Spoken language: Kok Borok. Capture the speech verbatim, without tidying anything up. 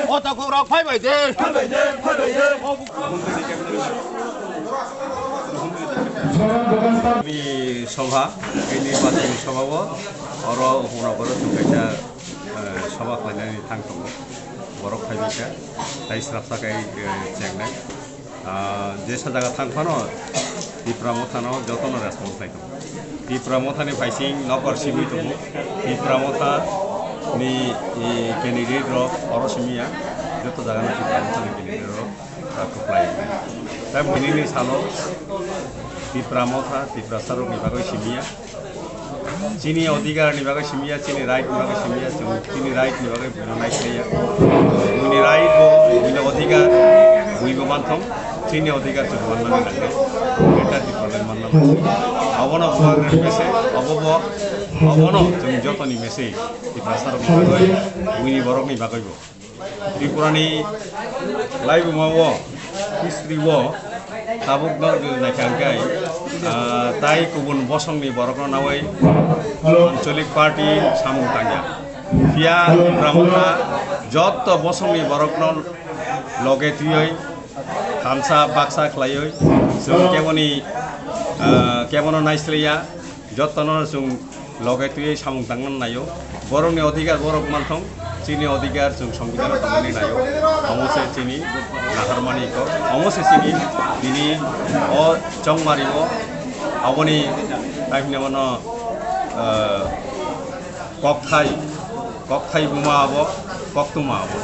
O takhuk rok phai bai de. Ni sobha, ini pati sobha o, oro huna oro chwng kaisa, eh, sobha khlainani thang tongo. Borok phai bai kha, tai srapsa kai, eh, chengnai. Ah, jesa jaga thang phano Tipra Motha no jotono response khlai tongo. Tipra Motha ni phaising nokbar simi tongo. Tipra Motha ni, i, candidate rok oro simi ya, joto jaga no Tipra Motha ni candidate rok, ah, kwplai. Tai buini ni salo Tipra Motha, Tiprasa rok ni bagwi simi ya. Chini odhikar ni bagwi simi ya, chini right ni bagwi simi ya, chwng chini right ni bagwi buino nai khlai ya. Buini right bo, buini odhikar, buibo manthong, chini odhikar chwng manna nangkha. Greater Tipraland manna nangkha. Abono bubagrani message, obo bo, obono chwng jotoni message, Tiprasa rokni bagwi, buini borokni bagwi bo. Tripura ni laibuma o, history o, tabuk no jodi naikha hwnkhe, ah, tai kubun bosong ni borok no nawi Anchalik party samung tangya. Phiya Tipra Motha jotto bosong ni borok no loge twiwi thansa baksa khlaiwi chwng keboni, ah, kebono naisliya. Jotono chwng loge twiwi samung tangna naio. Borokni odhikar borok manthong, chini odhikar chwng songbidan tongmani naio. Omo se chini naharmani kok, omo se chini tini o chongmari o aboni taimne mano, eh, kokthai, kokthai buma abo, koktwma abo.